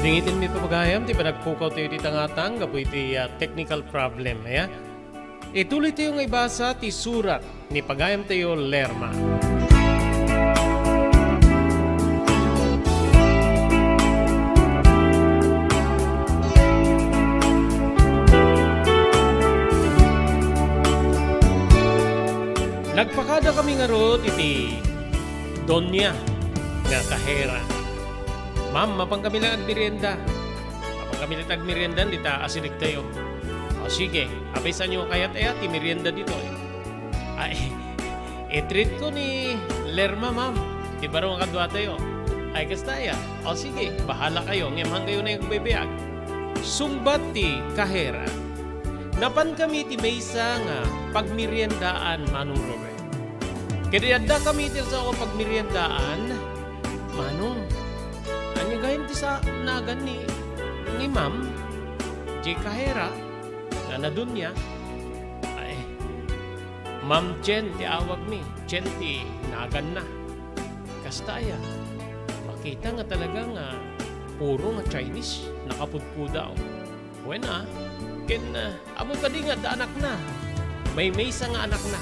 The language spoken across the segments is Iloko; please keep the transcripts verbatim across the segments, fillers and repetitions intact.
Dingiten mi pagayam ti panagpukaw tayo ti tangatang gapu iti, ah, technical problem, aya? Ituloy tayo nga ibasa ti surat ni pagayam tayo, Lerma. Nagpakada kami ngarud iti Doña nga kahera. "Ma'am, mapan kami lang agmerienda. Mapan kami lang agmerienda, dita asidegtayo." "O, sige. Apay, saanyo kayat aya ti merienda ditoy?" "Ay, i-treat ko ni Lerma, ma'am. Ti baro nga kaduatayo." "Ay, kasta aya? O, sige. Bahala kayo. Ngem haankayo na agbaybayag." Sungbat ti kahera. Napan kami ti maysa nga pagmeriendaan, Manong Robert. Ket idi adda kami iti sao a pagmeriendaan, "Manong, ania gayam ti sa-, nagan ni, ni Ma'am, diay kahera?" "Nana Doña?" "Ay, Ma'am Chen ti awagmi, Chen ti naganna." "Kasta aya? Makita nga talaga nga puro nga Chinese nakapudpudaw." "Wen a, ken, ah, ammom kadi nga adda anakna? Maymaysa nga anakna.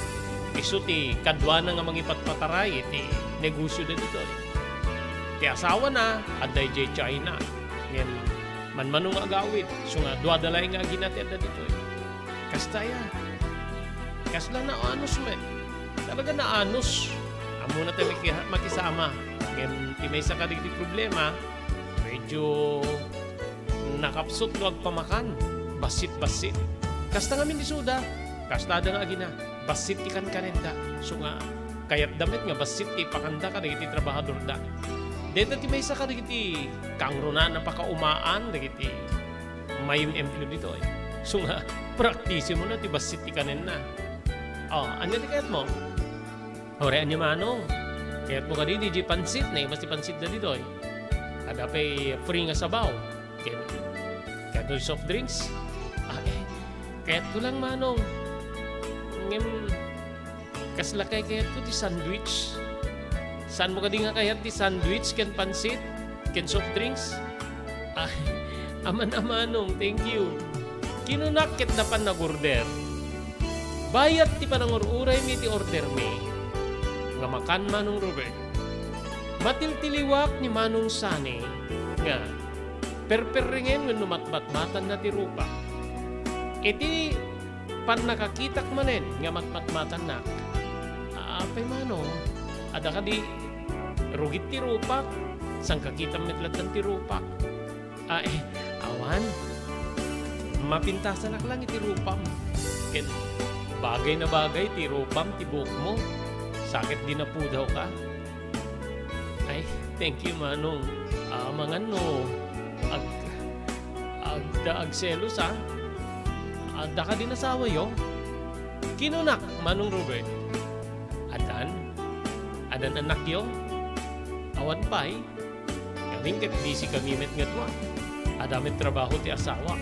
Isu ti kaduana nga mangipatpataray iti negosioda ditoy. Ti asawana, adda idiay China. Ngem manmano nga agawid, isu nga duada laeng nga agina ti adda ditoy." "Kasta aya? Kasla naanus met?" "Talaga naanus. Ammona ti maki-, makisama. Ngem ti maysa kadagiti problema, medyo nakapsut no agpamakan. Bassit-bassit. Kasta ngamin isuda. Kastada nga agina. Bassit ti kankanenda. Isu nga kayatda met nga bassit ti ipakanda kadagiti trabahadorda." Dayta ti maysa kadagiti kangrunaan a pakaumaan dagiti mayem-emplo ditoy. Isu nga praktisimona ti bassit ti kanenna. "O, ania ti kayatmo?" "Uray ania, Manong. Kayatmo kadi diay pansit? Naimas ti pansitda ditoy. Adda pay free nga sabaw. Ken, kayatmo ti soft drinks?" "Ah, eh, kayatko lang, Manong. Ngem, kasla kay kayatko ti sandwich." "Saanmo kadi nga kayat ti sandwich ken pansit ken soft drinks?" "Ay, aman a, Manong, thank you." Kinunak ket napan nag-order. Bayat ti panangur-uraymi iti ordermi nga makan, Manong Robert. Matiltiliwak ni Manong Sani nga perperrengen wenno matmatmatanna ti rupak. Iti pannakakitak manen nga matmatmatannak, "Apay, Manong, adda kadi rugit ti rupak? Sangkakitam met lattan ti rupak." "Ay, awan. Mapintasanak lang iti rupam. Ket bagay na bagay ti rupam, ti buokmo. Sa ket di napudawka." "Ay, thank you, Manong. Amangan no ag-, agda agselos, a. Adda kadi asawayo?" Kinunak, Manong Robert. "Addan. Addan annakyo?" "Awan pay. Ngamin ket busy kami met nga dua. Adda met trabaho ti asawak."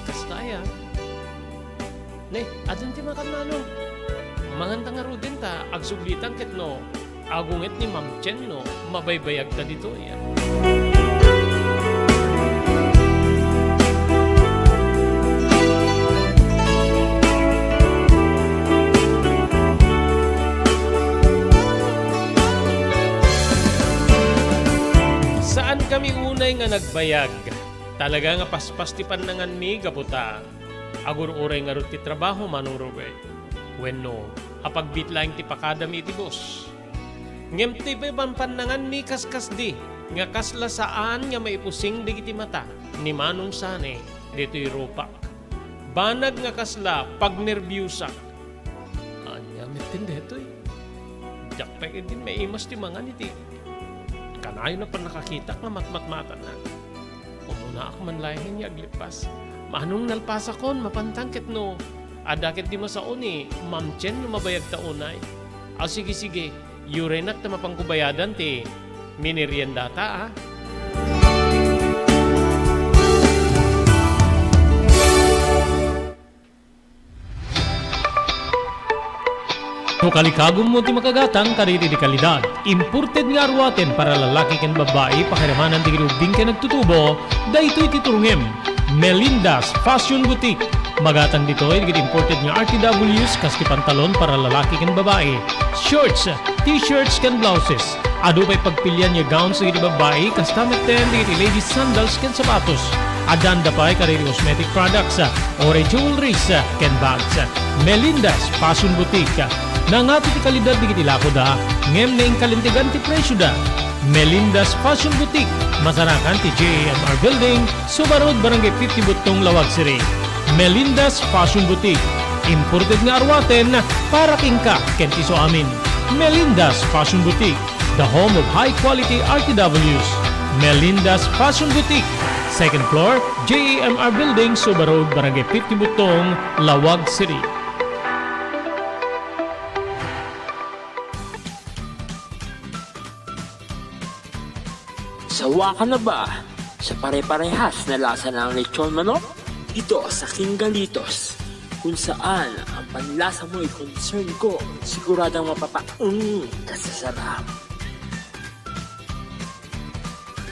"Kasta aya?" "Ne, addan ti makan, Manong. Manganta ngaruden ta agsublitan ket no agunget ni Ma'am Chen no mabaybayagta ditoy." Saan kami unay nga nagbayag. Talaga nga paspas ti pannanganmi gapu ta agur-uray ngarud ti trabaho, Manong Robert. Wenno, apagbiit laeng ti pakadami iti bus. Ngem ti pannanganmi kaskasdi nga kasla saan nga maipusing dagiti mata ni Manong Sani ditoy rupak. Banag nga kasla pagnerbiosak. Ania met daytoy? Diak pay ketdi maimas ti mangan iti kanayon a pannakakitak nga matmatmatanna. Umunaak man laeng nga aglippas. Manong, nalpasakon, mapantan ket no adda ketdi masao ni Ma'am Chen no mabayagta unay. A, sige, sige. Yurenak ta mapanko bayadan ti mineriendata, a. Kalikagummo ti makagatang kadagiti kalidad. Imported nga aruaten para lalaki ken babbai, pakiramanan dagiti ubbing ken agtutubo, daytoy ti turongem. Melinda's Fashion Boutique. Magatang ditoy dagiti imported nga R T Ws kas ti pantalon para lalaki ken babbai, shorts, t-shirts ken blouses. Adu pay pagpilian nga gowns dagiti babbai, kasta metten dagiti ladies sandals ken sapatos. Addanda pay kadagiti cosmetic products, uray jewelries, ken bags. Melinda's Fashion Boutique. Nangato ti kalidad dagiti lakoda, ngem naingkalintegan ti presioda. Melinda's Fashion Boutique, masarakan ti J A M R Building, Suba Road, Barangay fifty Buttong, Laoag City. Melinda's Fashion Boutique. Imported nga aruaten para kenka ken ti isuamin. Melinda's Fashion Boutique, the home of high quality R T Ws. Melinda's Fashion Boutique, second floor, J A M R Building, Suba Road, Barangay fifty Buttong, Laoag City. Sawa ka na ba sa pare-parehas na lasa ng lechon manok? Dito sa King Galitos, kung saan ang panlasa mo'y concern ko, siguradong mapapaung ka sa sarap.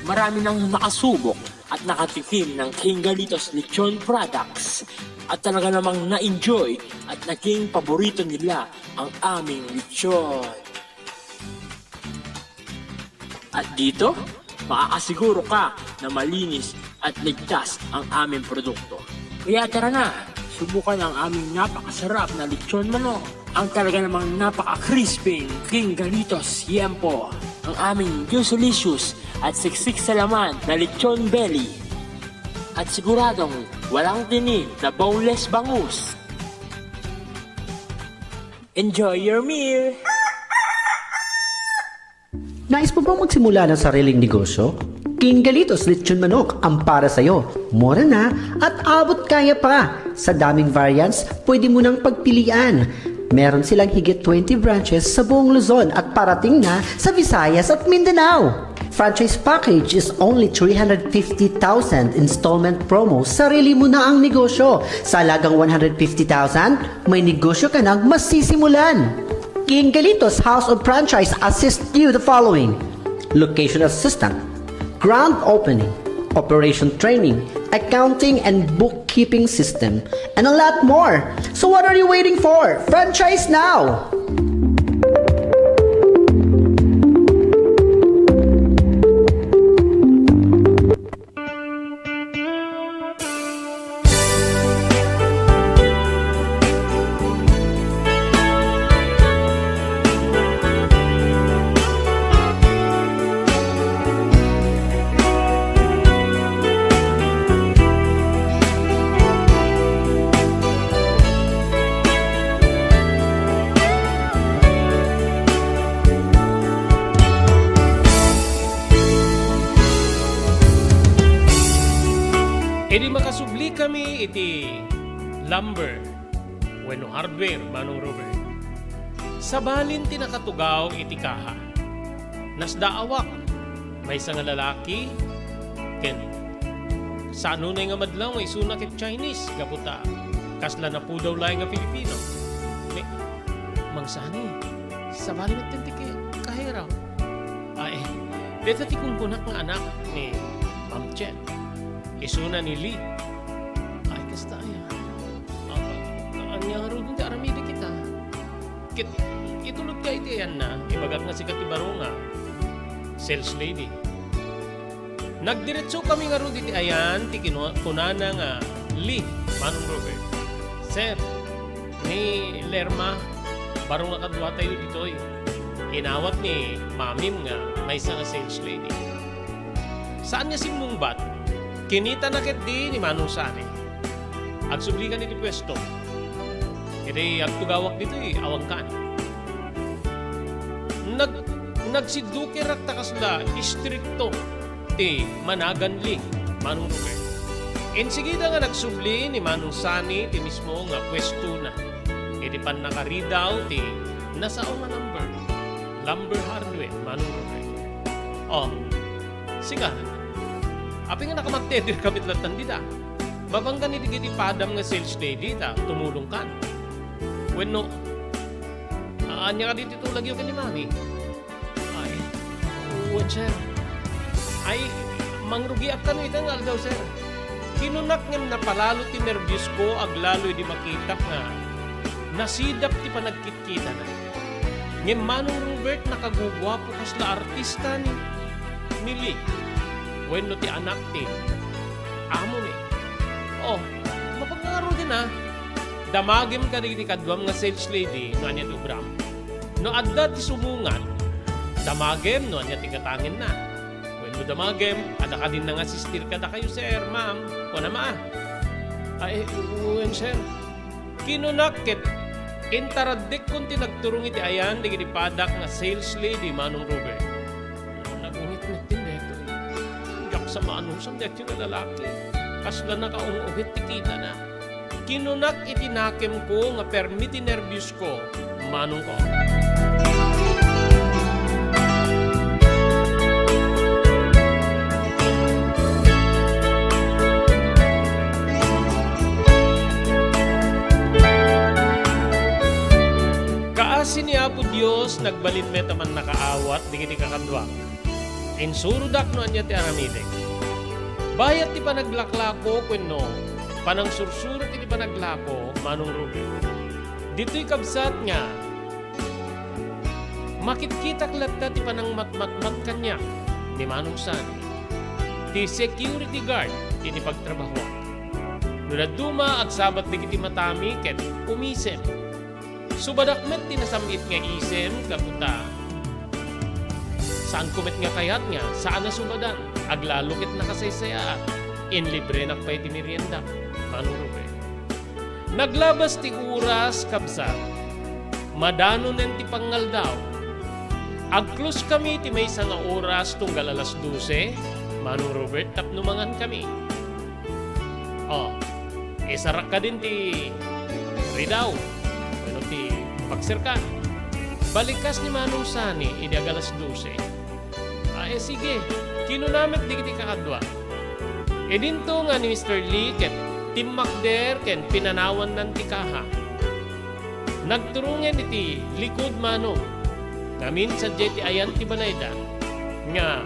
Marami nang nakasubok at nakatikim ng King Galitos Lechon Products at talaga namang na-enjoy at naging paborito nila ang aming lechon. At dito, makakasiguro ka na malinis at ligtas ang aming produkto. Kaya tara na, subukan ang aming napakasarap na lechon manok. Ang talaga namang napaka-crispy King Galitos Yempo. Ang aming juicy-licious at siksik sa laman na lechon belly. At siguradong walang tinik na boneless bangus. Enjoy your meal! Nais mo bang magsimula ng sariling negosyo? King Galitos Lechon Manok ang para sa'yo. Mura na at abot kaya pa. Sa daming variants, pwede mo nang pagpilian. Meron silang higit twenty branches sa buong Luzon at parating na sa Visayas at Mindanao. Franchise package is only three hundred fifty thousand, installment promo, sarili mo na ang negosyo. Sa halagang one hundred fifty thousand, may negosyo ka nang masisimulan. King Galitos House of Franchise assist you the following: location assistant, grand opening, operation training, accounting and bookkeeping system, and a lot more. So what are you waiting for? Franchise now! Idi makasubli kami iti lumber wenno hardware, Manong Robert, sabalin ti nakatugaw iti kaha. Nasdaawak, maysa nga lalaki, ken sanunay nga madlaw nga isuna ket Chinese, gapu ta kasla napudaw laeng nga Filipino. Ni, Mang Sani, sabali met ti ki-, kaheraw. Ay, deta ti kunkunak nga anak ni Ma'am Chen. Isuna ni Lee. Ay, kasta aya. Ah, ania ngaruden ti aramidek ita? Ket itulodka iti ayanna, ibagak nga sika ti baro nga sales lady. Nagdiretsokami ngarud iti ayan ti kinu-, kunana nga Lee, Manong Robert. Sir, ni Lerma, baro nga kaduatayo ditoy. Inawat ni Mamim nga maysa nga sales lady. Saan nga simmungbat, kinitana ketdi ni Manong Sani. Agsublikan iti puesto. Iti agtugawak ditoy, awankan. Nag-, nagsidukirak ta kasla istrikto ti managan Lee, Manong Robert. Insigida nga nagsubli ni Manong Sani ti mismo nga puestona iti pannakaridaw ti nasao nga lumber. Lumber hardware, Manong Robert. Oh, sika, apay nga nakamattedir ka met latta dita? Mabangkan iti, iti padam nga sales lady ta tumulongkan. Wenno, a, Ania kadi ti tulagyo ken ni Mami? Ay, wen, sir. Ay, mangrugiak kano ita nga aldaw, sir. Kinunak ngem napalalo ti nerbios ko aglalo idi makitak nga nasidap ti panagkitkitana. Ngem Manong Robert, nakaguguapo kasla artista ni, ni Lee. Wenno ti anak ti amo mi. Oh, mapagngaro din, ah. Damagem kadagiti kaduam nga sales lady no ania ti ubram. No adda ti sumungat, damagem no ania ti gatangenna. Wenno damagem, adda kadin nga asistir kadakayo, sir, ma'am, kuana, ma. Ay, wen, sir. Kinunak ket intaraddekkon ti nagturong iti ayan dagiti padak nga sales lady, Manong Robert. Nagungit met ti detoy. Diak sa maanusam detoy nga lalaki. Kasla nakaung-ungit ti kitana. Kinunak iti nakemko nga permi ti nerbios ko, manongko. Kaasi ni Apo Dios, nagbalin met a mannakaawat dagiti kakaduak. Insurodak no ania ti aramidek. Bayat ti panaglaklako wenno panangsursuro iti panaglako, Manong Robert. Ditoy kabsat nga makitkitak latta ti panangmatmatmat kaniak ni Manong San, ti security guard iti pagtrabahoak. No dadduma, agsabat dagiti matami ket umisem. Subadak met ti nasam-it nga isem, gapu ta saanko met nga kayat nga saan a subadan, aglalo ket nakasaysayaat. Inlibrenak pay ti merienda, Manong Robert. Naglabas ti oras, kabsat. Madanonen ti pangngaldaw. Agclose kami ti maysa nga oras tunggal alas dose, Manong Robert, tapno mangan kami. Oh, isarak kadin ti ridaw, wenno ti pagserkan. Balikas ni Manong Sani idi ag-alas dose. Ay, sige, kinuna met dagiti kakadua. Idinto nga ni Mister Lee ket timmakder ken pinanawannan ti kaha. Nagturong iti likud, Manong, ngamin sadiay ti ayan ti balayda, nga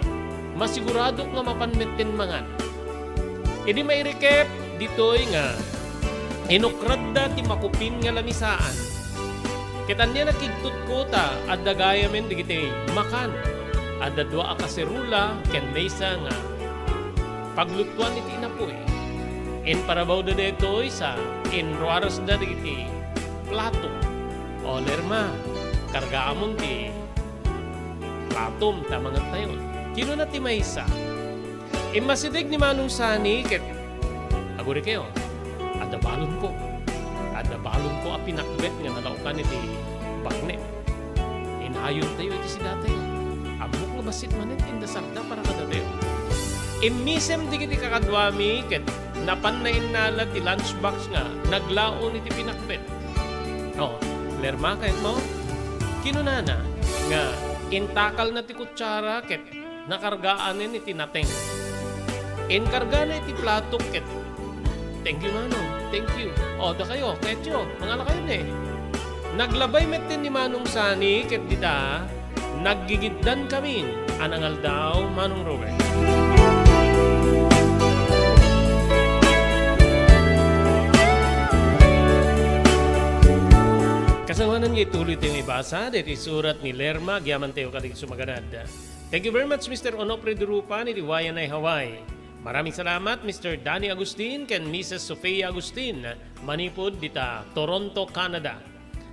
masiguradok nga mapan metten mangan. Idi mairikep ditoy nga inukradda ti makupin nga lamisaan, ket ania nakigtutko ta adda gayamen dagiti makan. Adda dua a kaserola ken maysa nga paglutuan iti inapuy. Imparabawda daytoy sa inruarasda dagiti plato. O, Lerma, kargaamon ti platom ta mangantayon. Kinuna ti maysa. Immasideg ni Manong Sani ket, agurikayo, adda balonko. Adda balonko a pinakbet nga nalaokan iti baknep. Inayontayo iti sidatayo. Ammok nga bassit manen ti indasarda para kadatayo. Immisem dagiti kakaduami ket napanna innala ti lunchbox nga naglaon iti pinakbet. O, Lerma, kayatmo? Kinunana nga intakalna ti kutsara ket nakargaanen iti nateng. Inkargana iti plato ket, "Thank you, Manong. Thank you." O, dakayo, kayatyo, mangalakayo ne. Naglabay metten ni Manong Sani ket dita, naggigiddan kami a nangaldaw, Manong Robert. Kasangoanan nga ituloy tayo nga ibasa, daytoy surat ni Lerma, agyaman tayo kadig sumaganad. Thank you very much, Mister Onofre Durupan, iti Waianae, Hawaii. Maraming salamat, Mister Danny Agustin ken Missus Sofia Agustin, manipud dita Toronto, Canada.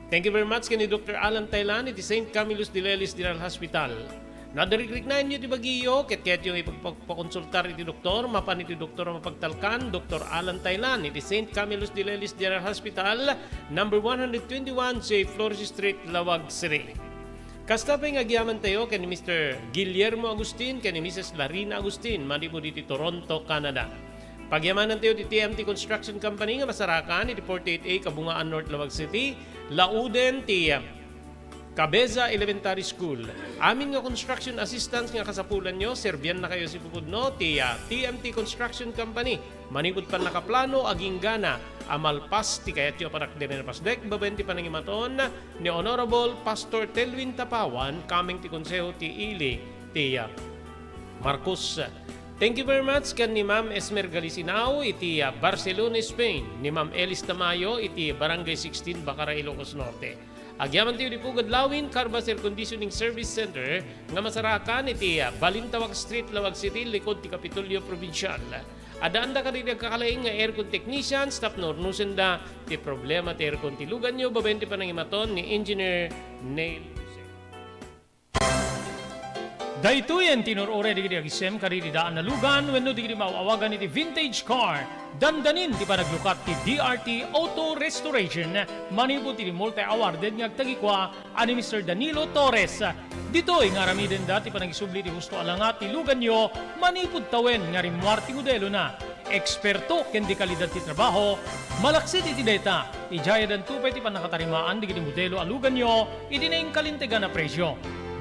Thank you very much ken ni Doktor Alan Taylan iti Saint Camillus de Lellis General Hospital. No adda rikriknaenyo ti bagiyo ket kayatyo nga ipagpakonsultar iti doktor, mapan iti doktor a mapagtalkan, Doktor Alan Taylan, iti Saint Camillus de Lellis General Hospital, number one hundred twenty-one J Flores Street, Laoag City. Kasta pay nga agyamantayo ken ni Mister Guillermo Agustin ken ni Missus Larina Agustin, manipud iti Toronto, Canada. Pagyamanantayo ti T M T Construction Company nga masarakan iti forty-eight A Kabungaan North, Laoag City, lauden ti, ah, Cabeza Elementary School. Amin nga construction assistance nga kasapulanyo, serbiannakayo iti pudno ti, ah, T M T Construction Company. Manipud pannakaplano, aginggana a malpas ti kayatyo a panagdiri a pasdek, babaen ti panangimaton ni Honorable Pastor Telwin Tapawan, coming ti Konseho ti Ili ti, ah, Marcos. Thank you very much ken ni Ma'am Esmer Galisinao iti, ah, Barcelona, Spain, ni Ma'am Elis Tamayo iti Barangay sixteen, Bacara, Ilocos Norte. Agyamanen ti Pugad Lawin Carbas Air Conditioning Service Center nga masarakan iti, ah, Balintawak Street, Laoag City, likod ti Kapitolyo Provincial. Addaanda kadagiti agkakalaing nga aircon technicians tapno rnusenda ti problema ti aircon ti luganyo babaen ti panangimaton ni Engineer Neil Jose. Daytoyen ti inur-uray dagiti agisem kadagiti daan a lugan wenno dagiti maaw-awagan iti vintage car. Dandanin ti panaglukat ti D R T Auto Restoration manipud iti multi-awarded nga agtagikua a ni Mister Danilo Torres. Ditoy nga aramidenda ti panangisubli ti husto a langa ti luganyo manipud tawen nga rimmuar ti modelona. Eksperto ken di kalidad ti trabaho, malaksid iti dayta, idiay addanto pay ti pannakatarimaan dagiti modelo a luganyo iti nainkalintegan a presio.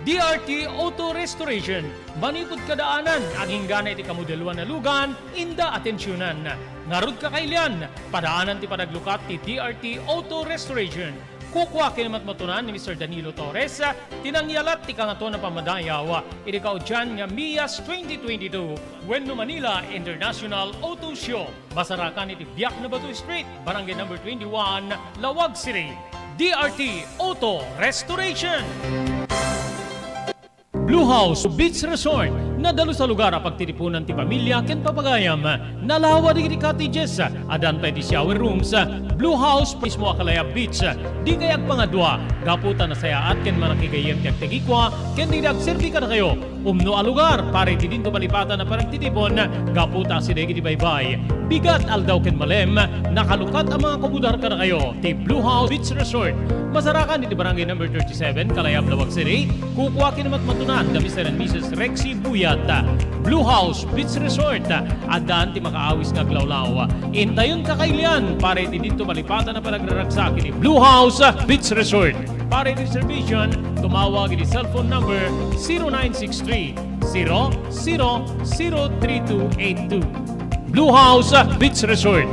D R T Auto Restoration, manipud kadaanan, aginggana iti kamodeloan a lugan, inda atensionan. Ngarud, kakailian, padaanan ti panaglukat ti D R T Auto Restoration. Kukua ken matmatunan ni Mister Danilo Torres ti nangyalat ti Kangatoan a Pammadayaw iti kaudian nga MIAS twenty twenty-two wenno Manila International Auto Show. Masarakan iti Biak na Bato Street, Barangay Number twenty-one, Laoag City. D R T Auto Restoration. Blue House Beach Resort, nadalus a lugar a pagtitipunan ti pamilya ken papagayam. Nalawa dagiti cottages, addan pay ti shower rooms. Blue House mismo a Kalayab Beach, dikay agpangadua, gapu ta nasayaat ken manakigayyem ti agtagikua ken dagiti agserbi kadakayo. Umno a lugar para iti dinto malipatan a panagtitipon, gapu ta asideg iti baybay. Bigat, aldaw ken malem, nakalukat a mga kumudar kadakayo ti Blue House Beach Resort. Masarakan iti Barangay Number thirty-seven, Kalayab, Laoag City. Kukua ken matmatunan da Mister and Missus Rexy Buyat. Blue House Beach Resort, addan ti makaawis nga aglawlaw. Intayon, kakailian, para iti dinto malipatan a panagraragsak iti Blue House Beach Resort. Para iti reservation, tumawag iti cellphone number zero nine six three, zero zero zero three two eight two. Blue House Beach Resort.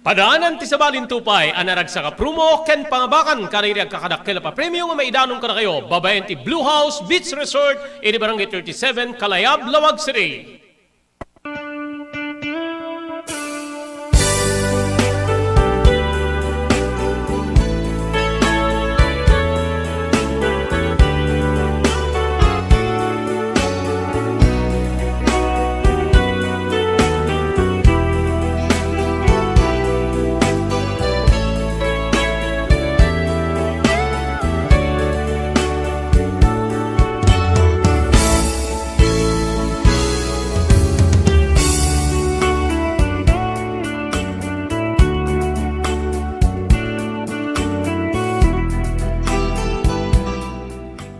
Padaanan ti sabali ti upay a naragsak a promo ken pangabakan kadagiti agkakadakkel a papremio nga maidanon kadakayo babaen ti Blue House Beach Resort iti Barangay thirty-seven, Kalayab, Laoag City.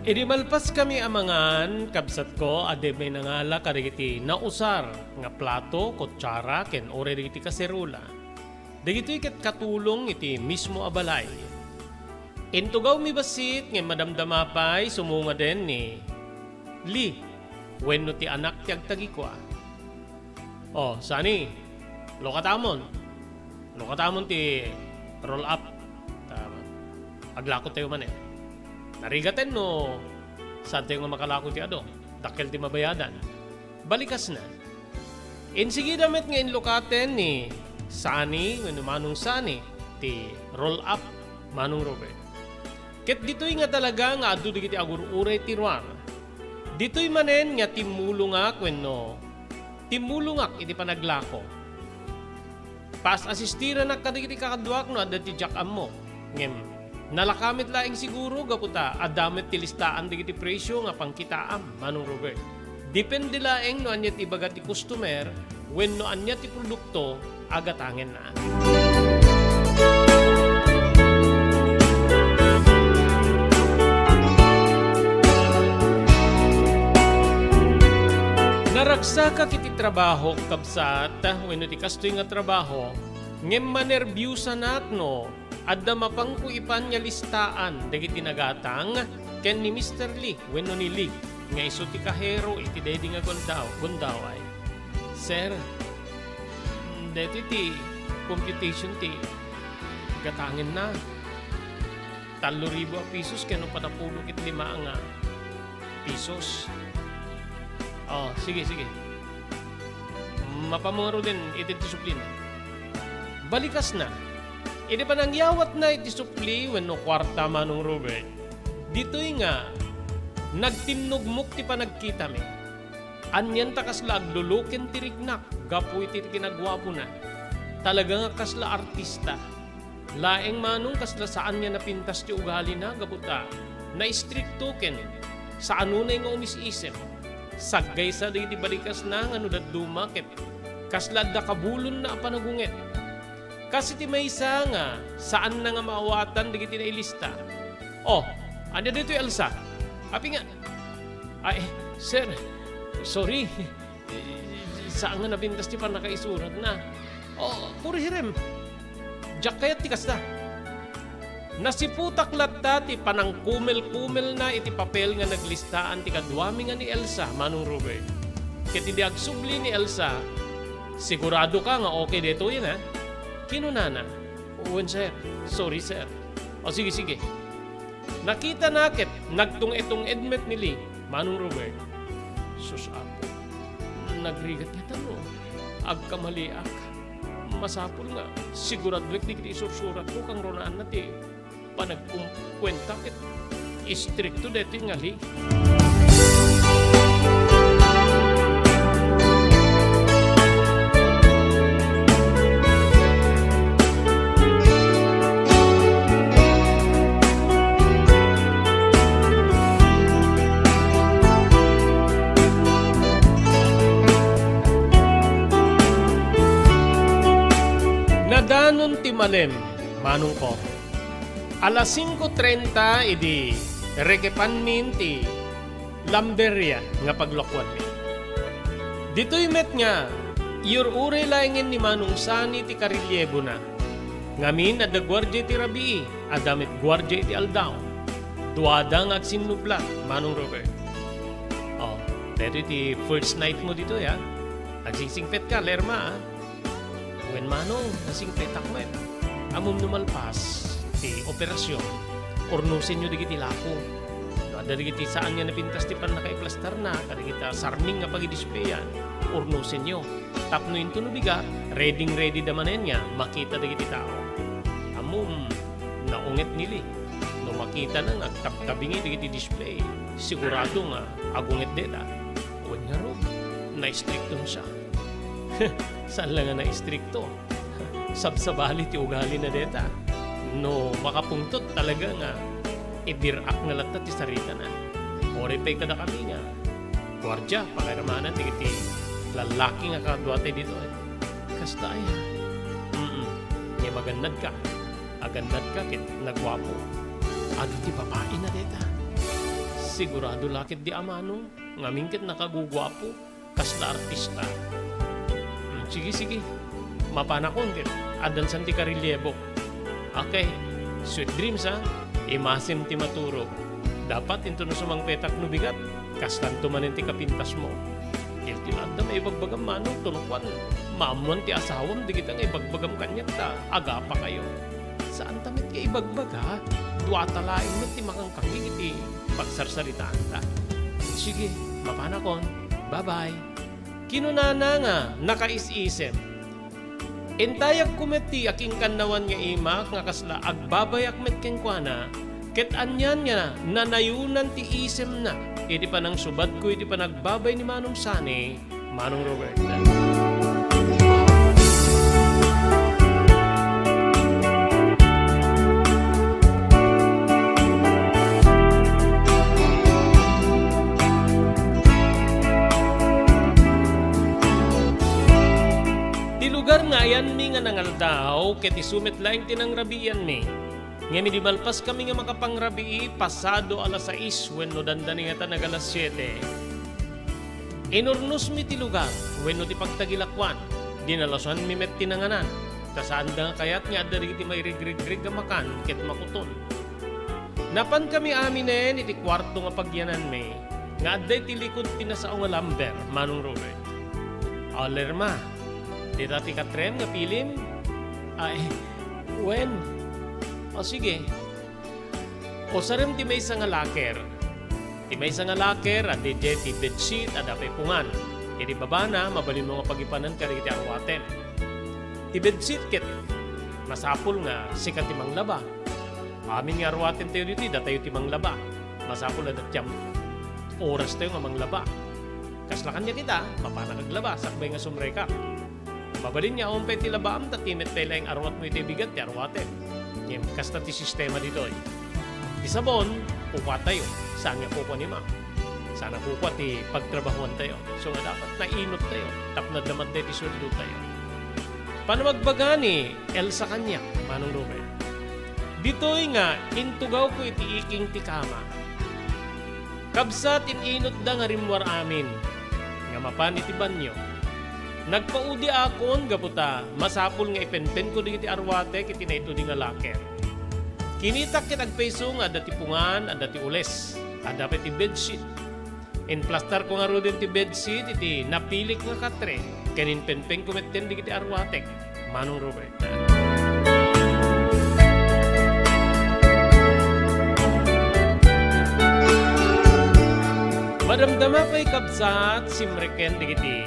Idi malpaskami a mangan, kabsatko, adda pay nangala kadagiti nausar nga plato, kutsara, ken uray dagiti kaserola. Dagitoy ket katulong iti mismo a balay. Intugawmi bassit ngem madamdama pay sumungaden ni Lee wenno ti anak ti agtagikua. "O, Sunny, lukatamon. Lukatamon ti roll up. Ta, aglako tayo manen. Narigaten no saan tayo nga makalako ti adu. Dakkel ti mabayadan." Balikasna. Insigida met nga inlukaten ni Sunny wenno Manong Sunny ti roll up, Manong Robert. Ket ditoy nga talaga nga adu dagiti agur-uray ti ruar. Ditoy manen nga timmulongak wenno timmulongak iti panaglako. Paas-asistiranak kadagiti kakaduak no adda ti diak ammo. Ngem, nalaka met laeng siguro gapu ta adda met ti listaan dagiti presio nga pangkitaam, Manong Robert. Depende laeng no ania ti ibaga ti customer wenno ania ti produkto a gatangenna. Agsakak iti trabahok, kabsat, wenno ti kastoy nga trabaho, ngem manerbiusanak no adda mapangko ipan nga listaan dagiti nagatang ken ni Mister Lee wenno ni Lee nga isu ti kahero iti daydi nga gundaw-, gundaway. Sir, daytoy ti computation ti gatangenna. Tallo ribu a pesos ken upat a pulo ket lima nga pesos. Oh, sige, sige. Mapamaro den iti disiplina. Balikasna, idi panangyawatna iti sukli wenno kuarta, Manong Robert, ditoy nga nagtinnugmok ti panagkitami. Anian ta kasla agluluken ti riknak gapu iti kinaguapona. Talaga nga kasla artista. Laeng, Manong, kasla saan nga napintas ti ugalina gapu ta naistrikto ken saanunay nga umis-isem. Saggaysa dagiti balikasna nga no dadduma ket kasla adda kabulonna a panagunget. Kas iti maysa nga saanna nga maawatan dagiti nailista. Oh, ania daytoy, Elsa? Apay nga, ay, sir, sorry. Saan nga napintas ti pannakaisuratna. Oh, kurihirem. Diak kayat ti kasta. Nasiputak latta ti panangkumel-kumelna iti papel nga naglistaan ti kaduami nga ni Elsa, Manong Robert. Ket idi agsubli ni Elsa, "Sigurado ka nga okay daytoyen, ha?" kinunana. "Wen, sir. Sorry, sir." "O, sige, sige." Nakitana ket nagtung-etung-ed met ni Lee, Manong Robert. "Sus, Apo, nagrigat ngata no agkamaliak. Masapul nga siguraduek dagiti isursuratko, kangrunaanna ti panagkumkuenta ket istrikto daytoy nga Lee." Nadanon ti malem, manongko. Alas singko trenta idi rekepanmin ti lamberia nga pagluakuanmi. Ditoy met nga, iyur-uray laengen ni Manong Sani ti karelyebona. Ngamin, adda guardia iti rabii, adda met guardia iti aldaw. Duada nga agsinnublat, Manong Robert. Oh, daytoy ti first night mo ditoy, ha? Agsingsingpet ka, Lerma, ha? Wen, Manong, nasingpetak met. Ammom no malpas ti operasion, urnosenyo dagiti lako. No adda dagiti saan nga napintas ti pannakaiplastarna, kadagiti sarming nga pagidisplayan, urnosenyo. Tapno inton no bigat, ready-ready da manen nga makita dagiti tao. Ammom, naunget ni Lee. No makitana nga agtabtabingi dagiti display, sigurado nga agunget dayta. Wen ngarud, naistrikton siya. Saan la nga naistrikto? Sabsabali ti ugalina dayta. No makapungtot, talaga nga ibirak na latta ti saritana. Uray pay kadakami nga guardia, pakairamanan dagiti lallaki nga kaduatay ditoy. Kasta aya. Mm. Ngem agannadka. Agannadka ket naguapo. Adu ti babaina dayta. Sigurado la ketdi a Manong, ngamin ket nakaguguapo. Kasla artista. Hmm, sige, sige. Mapanakon ket addan san ti karelyebok. Okay. Sweet dreams, ha? Imasem ti maturog. Dapat inton no sumangpetak no bigat, kaslanto manen ti kapintasmo. Ket ti adda maibagbagam, Manong, tono kuan, maammoan ti asawam dagita nga ibagbagam kaniak ta agapakayo. Saanta met nga ibagbaga, duata laeng met ti makangkangngeg iti pagsarsaritaanta. Sige, mapanakon. Bye-bye. Kinunana nga nakaisisem. Intayagko met ti akinkannawan nga imak nga kasla agbabayak met kenkuana, ket anian nga nanayonan ti isemna iti panangsubadko iti panagbabay ni Manong Sani, Manong Robert. Ti lugar nga ayanmi nga nangaldaw, ket isu met laeng ti nangrabiianmi. Ngem idi malpaskami nga makapangrabii, pasado alas sais wenno dandani ngata nag-alas siete, Inurnosmi ti lugar wenno ti pagtagilakoan. Dinalasanmi met ti nanganan, ta saanda nga kayat nga adda dagiti mairigrigreg a makan ket makuton. Napankami aminen iti kuarto nga pagyananmi nga adda iti likud ti nasao nga lumber, Manong Robert. O, Lerma, dita ti katrem nga pilim? Ay, wen. O, sige. Usarem ti maysa nga locker. Ti maysa nga locker, adda idiay ti bedsheet, adda pay pungan. Iti babana, mabalinmo nga pagipanen kadagiti arwatem. Ti bedsheet ket masapul nga sika ti manglaba. Amin nga arwatentayo ditoy, datayo ti manglaba. Masapul a dattiam orastayo nga manglaba. Kasla kaniak ita, mapanak aglaba, sakbay nga sumrekak. Mabalin nga awan pay ti labaam ta timet pay laeng arwatmo iti bigat ti arwatem. Ngem kasta ti sistema ditoy. Ti sabon, kukuatayo, saan nga kukua ni Ma'am. Saan a kukua ti pagtrabahoantayo. So nga dapat nainottayo, tapno adda met ti sueldotayo. Panamagbaga ni Elsa kaniak, Manong Robert. Ditoy nga intugawko iti iking ti kama. Kabsat, in-inotda nga rimmuar amin nga mapan iti banio. Nagpaudiakon gapu ta masapul nga ipenpenko dagiti arwatek iti naitudi nga locker. Kinitak ket agpayso nga adda ti pungan, adda ti ules, adda pay ti bedsheet. Inplastarko ngaruden ti bedsheet iti napilik nga katre ken inpenpenko metten dagiti arwatek, Manong Robert. Madamdama pay, kabsat, simreken dagiti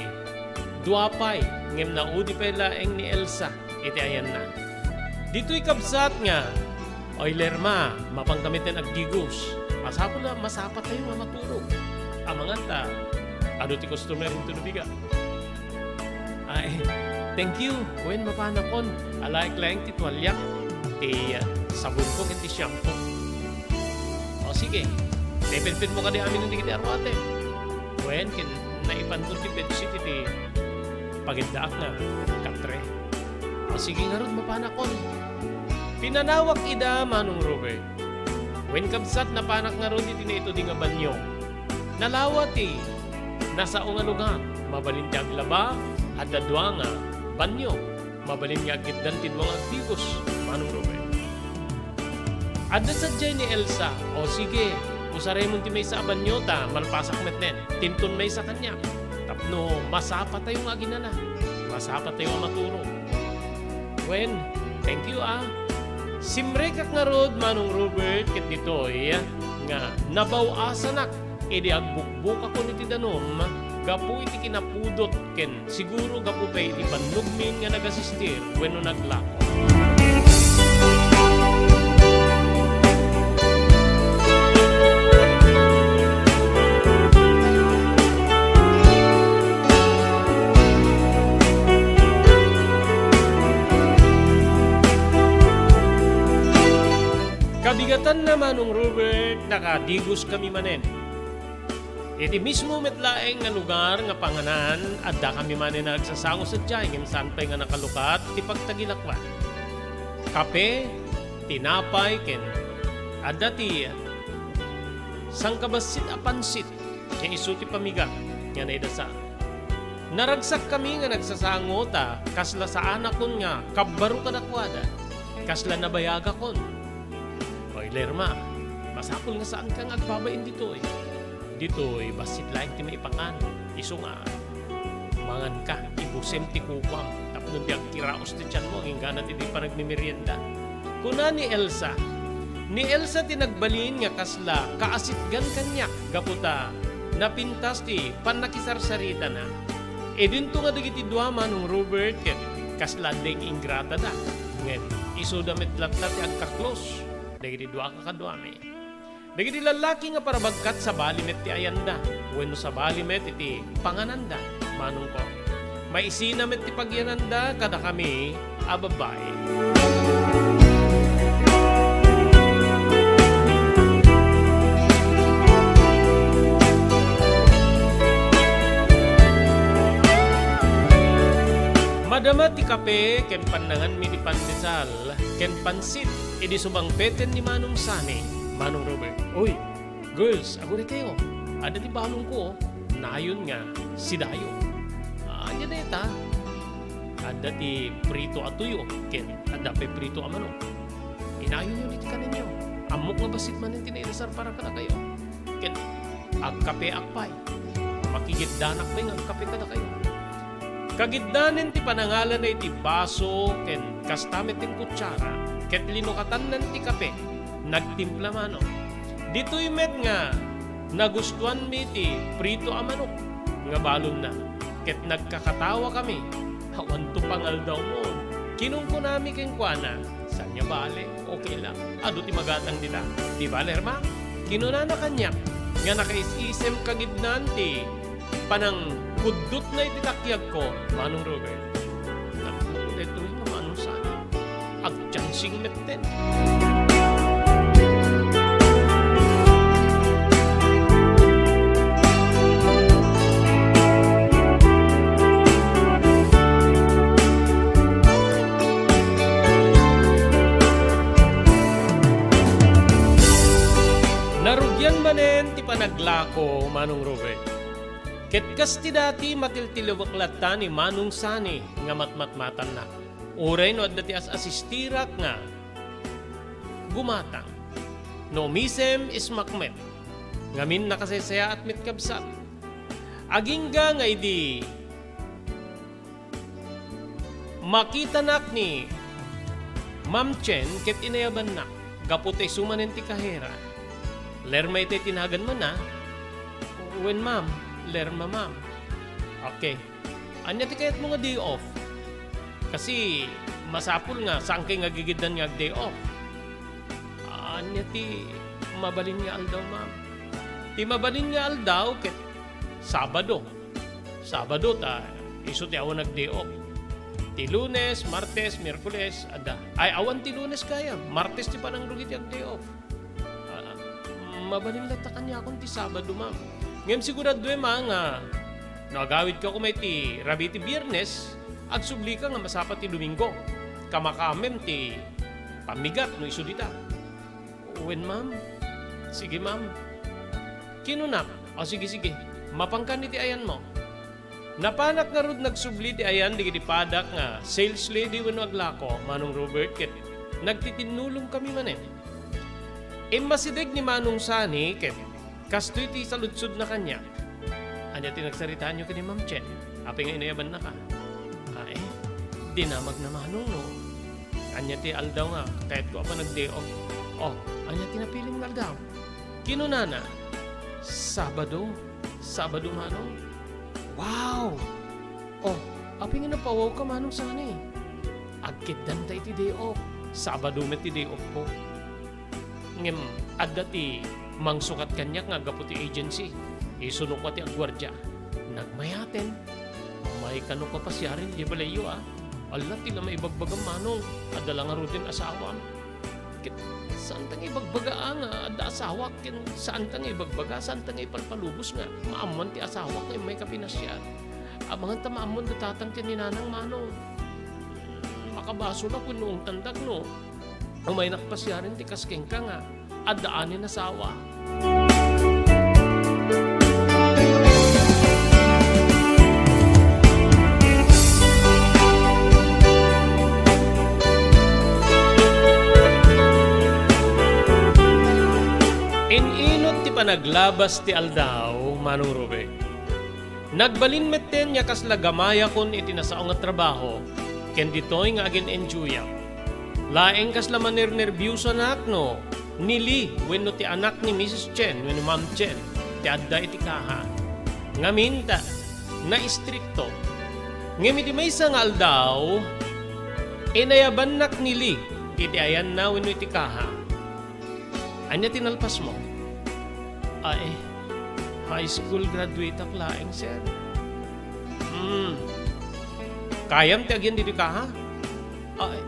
dua pay, ngem naudi pay laeng ni Elsa iti ayanna. Ditoy, kabsat, nga, "Oy, Lerma, mapanka metten agdigos. Masapul a masapatayo nga maturog. Amangan ta adu ti customer intono bigat." Ay, thank you. Wen, mapanakon. Alaek laeng ti tualiak, ti, ah, sabonko ken ti shampoo. O, sige. Ipenpenmo kadi amin dagiti arwatek. Wen, ken naipanko ti bedsheet iti pagiddaak nga katre. O, sige ngarud, mapanakon. Pinanawak ida, Manong Robert. Wen, kabsat, napanak ngarud iti naitudi nga banio. Nalawa ti nasao nga lugar. Mabalin ti aglaba, adda dua nga banio. Mabalin nga agkitdan ti dua nga agdigos, Manong Robert. Adda sadiay ni Elsa, "O sige, usaremon ti maysa a banio ta malpasak metten. Tinton maysa kaniak. Tapno masapatayo nga aginana. Masapatayo a maturog." Wen, thank you, ah. Simrekak ngarud, Manong Robert, ket ditoy nga nabaw-asanak idi agbukbukakon iti danum gapu iti kinapudot ken siguro gapu pay iti bannogmin nga nagasistir wenno naglako. Kabigatanna, Manong Robert, nakadigoskami manen. Iti mismo met laeng nga lugar nga panganan, addakami manen a agsasango sadiay, ngem saan pay nga nakalukat ti pagtagilakoan. Kape, tinapay, ken adda ti sangkabassit a pansit, ken isu ti pamigat nga naidasa. Naragsakkami nga nagsasango ta kasla saanakon nga kabbaro kadakuada, kasla nabayagakon. Oy, Lerma, masapul nga saanka nga agbabain ditoy. Ditoy, bassit laeng ti maipakan. Isu nga, manganka, ibusem ti kukuam. Tapno di agkiraos ti tianmo, agingganat iti panagmimerienda. Kuna ni Elsa, ni Elsa ti nagbalin nga kasla kaasitgan kaniak gapu ta napintas ti pannakisarsaritana. Idinto nga dagiti dua, Manong Robert, ket kasla deng ingratada. Ngem isuda met latta ti agkaklos dagiti dua a kakaduami. Dagiti lallaki nga parabagkat, sabali met ti ayanda, wenno sabali met iti pangananda, manongko. Maisina met ti pagyananda kadakami a babbai. Madama ti kape ken pannanganmi ti pandesal ken pansit idi sumangpeten ni Manong Sammy, Manong Robert. Oy, girls, agurikayo. Adda ti balongko, oh. Nayon nga sidayo. Ania dayta? Adda ti prito a tuyo ken adda pay prito a manok. Inayonyo ditoy kanenyo. Ammok nga bassit manen ti nainasar para kadakayo. Ken agkapeak pay. Makigiddanak pay nga agkape kadakayo. Kagiddanen ti panangalana iti baso ken kasta met ti kutsara, ket linukatanna ti kape, nagtimpla manen. Ditoy met nga nagustuanmi ti prito a manok nga balonna, ket nagkakatawakami. Awanto pangaldawmon. Kinunkunami kenkuana, "Saan nga bale? Okay lang. Adu ti magatang dita. Di bale, Herma?" Kinunana kaniak nga nakaisisem kagiddan ti panangkuddutna iti takiagko, Manong Robert. Naku, daytoy nga Manong Sani. Agtiansing metten. Narugian manen ti panaglako, Manong Robert. Ket kas ti dati, matiltiliwek latta ni Manong Sani nga matmatmatanna. Uray no adda ti as-asistirak nga gumatang. No umisem, ismak met. Ngamin nakasaysayaat met, kabsat. Agingga nga idi makitanak ni Ma'am Chen ket inayabannak gapu ta isu manen ti kahera. Lerma itay ti naganmana. Wen, ma'am. Lerma, ma'am. Okay. Ania ti kayatmo nga day off? Kasi masapul nga saankay nga agigiddan nga ag-day off. Ania ti mabalin nga aldaw, ma'am? Ti mabalin nga aldaw ket Sabado. Sabado ta isu ti awan ag-day off. Ti Lunes, Martes, Miyerkules, adda. Ay, awan ti Lunes gayam. Martes ti panangrugi ti ag-day off. Ah, mabalin latta kaniakon ti Sabado, ma'am. Ngem siguraduen, ma, nga no agawidka koma iti rabii ti Biernes, agsublika nga masapa ti Domingo. Kamakamem ti pammigat no isu dita. Wen, ma'am. Sige, ma'am. Kinunak, "O, sige, sige. Mapankan iti ayanmo." Napanak ngarud nagsubli ti ayan dagiti padak nga sales lady wenno aglako, Manong Robert, ket nagtitinnulongkami manen. Immasideg ni Manong Sani ket kastoy ti saludsodna kaniak. Ania ti nagsaritaanyo ken ni Ma'am Chen? Apay nga inayabannaka? Ay, dinamagna, Manong, no? Ania ti aldaw nga kayatko a panag-day off? Oh, ania ti napilim nga aldaw? Kinunana, Sabado. Sabado, Manong. Wow! Oh, apay nga napawawka, Manong Sani? Agkeddanta iti day off. Sabado met ti day off ko. Ngem adda ti mangsukat kaniak nga aggapu ti agency. Isunokko ti agguardia. Nagmayaten. May kano ka pasiaren di balayyo, a? Alla ti la maibagbagam, Manong. Adda la ngaruden asawam. Ket saanta nga ibagbaga, a, nga adda asawak, ken saanta nga ibagbaga, saanta nga ipalpalubos nga maammoan ti asawak nga immay ka pinasiar. Amangan ta maammoan da tatang ken ni nanang, Manong. Makabasolak wenno ungtandak no umaynak pasiaren ti kas kenka nga adda anen a sawa. In-inut ti panaglabas ti aldaw, Manong Ruben. Nagbalin metten nga kasla gamayakon iti nasao nga trabaho, ken ditoy nga agin-enjoyak. Laeng kasla manernerbiosanak no ni Lee wenno ti anak ni Misis Chen wenno Ma'am Chen ti adda iti kaha. Ngamin ta, naistrikto. Ngem iti maysa nga aldaw, inayabannak ni Lee iti ayanna wenno iti kaha. Ania ti nalpasmo? Ay, high school graduateak laeng, sir. Hmm. Kayam ti agyan ditoy kaha? Ay,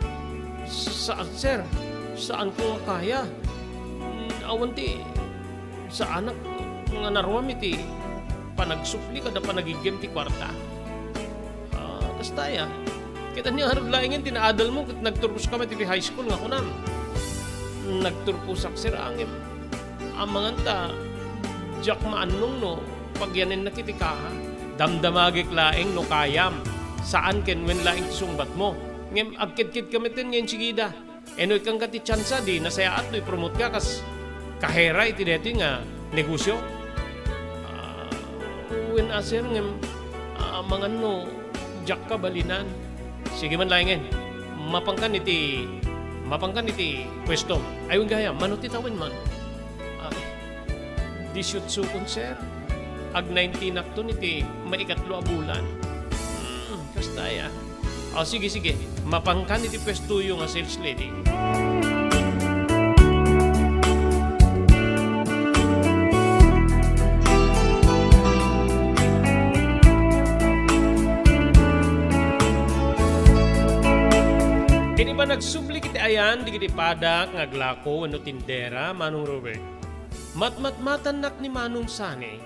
saan, sir. Saanko nga kaya. Hmm, awan ti saanak nga naruam iti panagsupli kada panagiggem ti kuarta. Ah, kasta aya. Ket ania ngarud laengen ti naadalmo ket nagturposka met iti high school nga kunam? Nagturposak, sir, ngem amangan ta diak maannong no pagyanennak iti kaha. Damdamagek laeng no kayam. Saan ken wen laeng ti sungbatmo. Ngem agkedkedka metten nga insigida. Eno ikkanka ti tiansa, di nasayaat no ipromotka kas kahera iti daytoy nga negosio? Ah, wen a, sir, ngem, ah, amangan no diakka balinan. Sige man laengen. Mapankan iti, mapankan iti puesto. Ay, wen gayam, mano ti tawen man? Ah, disiotso kon, sir. Ag nineteen akton iti maikatlo a bulan. Hmm, kasta aya. O, sige, sige. Mapankan iti puestoyo nga sales lady. Idi panagsubli iti ayan dagiti padak nga aglako wenno tindera, Manong Robert, matmatmatannak ni Manong Sani,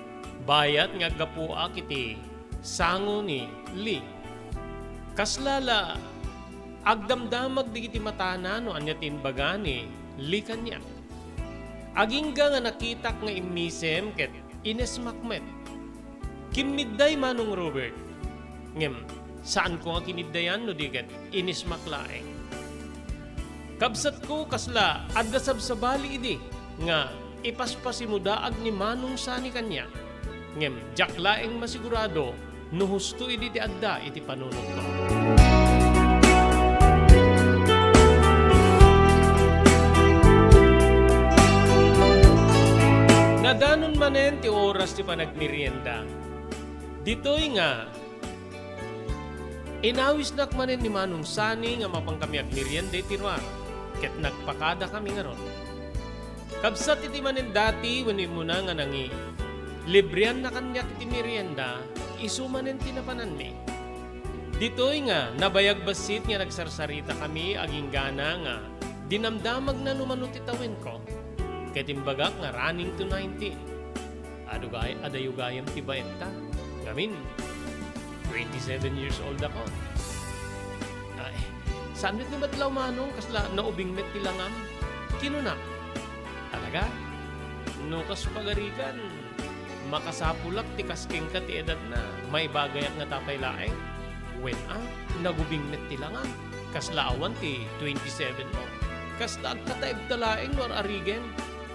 bayat nga aggapuak iti sango ni Lee. Kasla la agdamdamag dagiti matana no ania ti imbaga ni Lee kaniak. Agingga nga nakitak nga immisem ket inesmak met. Kimmidday, Manong Robert. Ngem, saanko nga kiniddayan no di ket inesmak laeng. Kabsatko, kasla adda sabsabali idi nga ipaspasimo daag ni Manong Sani kaniak. Ngem diak laeng masigurado no husto idi ti adda iti panunotko. Nadanon manen ti oras ti panagmerienda. Ditoy nga, inawisnak manen ni Manong Sani nga mapankami agmerienda iti ruar, ket nagpakadakami ngarud. Kabsat iti manen dati wenno immuna nga nangi, libreanna kaniak iti merienda, isu manen ti napananmi. Ditoy nga nabayag bassit nga nagsarsaritakami aginggana nga dinamdamagna no mano ti tawenko, ket imbagak nga running to nineteen. Adu gay-, adayo gayam ti baetta. Ngamin, twenty-seven years old ako. Ay, saan met ni Batlaw Manong, kasla naubing met ti langam? Kinuna, talaga? No kas pagarigan, makasapulak ti kas kenka ti edadna, maibagayak nga tapay laeng? Wen a, nagubing met ti langam. Kasla awan ti twenty-seven mo. Kasta agkataibta laeng no ar-arigen.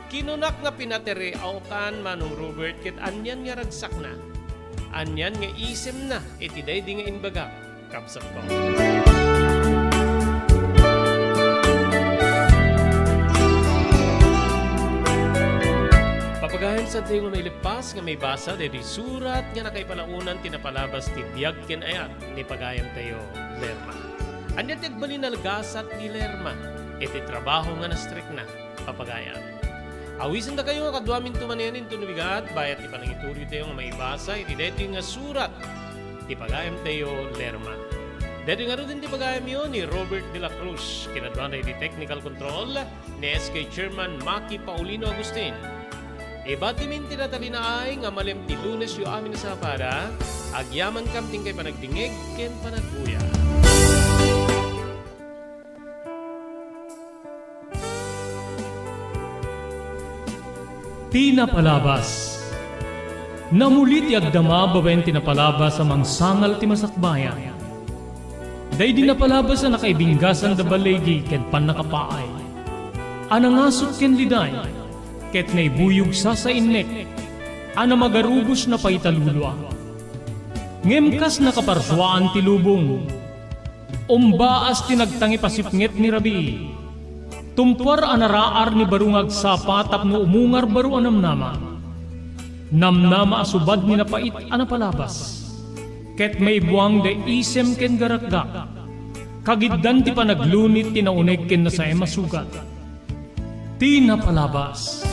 Kinunak nga pinatiriawkan, Manong Robert, ket anian nga ragsakna, anian nga isemna iti daydi nga imbagak, kabsatko. Papagayan, saantayo nga mailippas nga maibasa daydi surat nga nakaipalaonan ti napalabas ti biag ken ayat ni pagayamtayo, Lerma. Ania ti agbalin a gasat ni Lerma iti trabaho nga nastrikna? Papagayam. Awisendakayo nga kaduaminto manen inton bigat, bayat ti panangitudtoytayo nga maibasa iti daytoy nga surat ti pagayamtayo, Lerma. Daytoy ngaruden ti pagayamyo ni Robert de la Cruz, kinaduana iti technical control ni S K Chairman Maki Paulino Agustin. Ibatimin ti natalinaay nga malem ti Lunesyo amin a sapada, agyamankam ti inkay panagdingngeg ken panagbuya. Ti napalabas. Namuli ti agdama babaen ti napalabas a mangsangal ti masakbayan. Daydi napalabas a nakaibinggasan da baligi ken pannakapaay, a nangasut ken liday, ket naibuyog sasainnek, a namagarubos napaita lulua. Ngem kas nakaparsuaan ti lubong, umbaas ti nagtangipasipnget ni rabii. Tumpuar a naraar ni baro nga agsapa tapno umungar baro a namnama. Namnama a subad ni napait a napalabas. Ket maibuang da isem ken garakgak. Kagiddan ti panaglunit ti nauneg ken nasaem a sugat. Ti napalabas.